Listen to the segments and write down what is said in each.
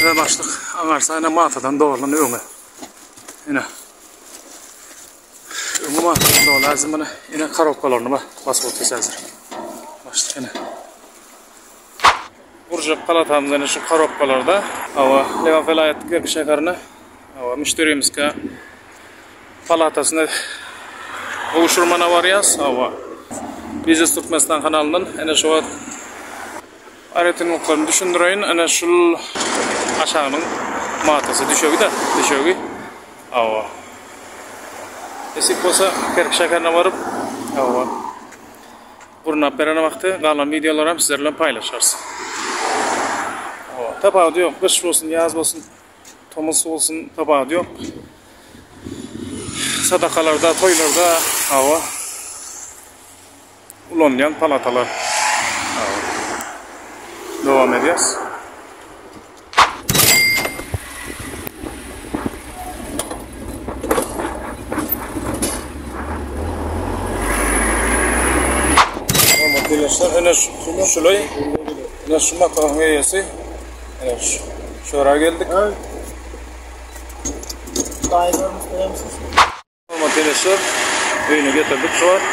Täze başlyk aňarsa ine matadan dolan öňe. Ine. Öňe matadan doly häzir mana ine korobkalaryny basyp otyrys häzir. Başlyk ine. Gurjak palatamyz ine şu korobkalarda. Hawa, Lebap welaýat Kerki şäherine. Hawa, müşderimizkä palatasyny gowşurmana barýas. Hawa. Biznes Türkmenistan kanalyndan ine şu wagt aýratynlyklaryny düşündireýin. Ine şul aşagynyň matasy düşegi-de, düşegi. Hawa. Nesip bolsa Kerki şäherine baryp, hawa. Gurnap beren wagty galan wideolary hem sizler bilen paýlaşarys. Hawa, tapawudy ýok. Gyş bolsun, ýaz bolsun, tomus bolsun, tapawudy ýok. Sadakalarda, toýlarda, hawa, ulanylýan palatalar. Hawa. Dowam edýäs. Hormatly ildeşler, ene şulay, ene şu matagyň eýesi, ene şura geldik. Hormatly ildeşler, öýüne getirdik şu wagt.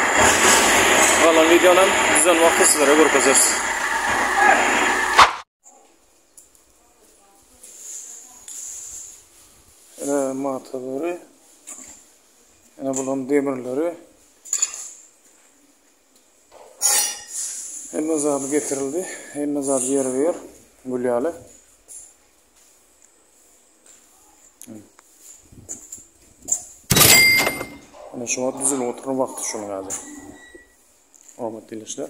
Galan wideony hem düzen wagty sizlere görkezeris. Ene matalary. Ene bulan demirleri. Hemme zady getirildi. Hemme zady ýerbe ýer. Gül ýaly. Ene şu wagt düzülip oturan wagty şunuň häzir. Hormatly ildeşler.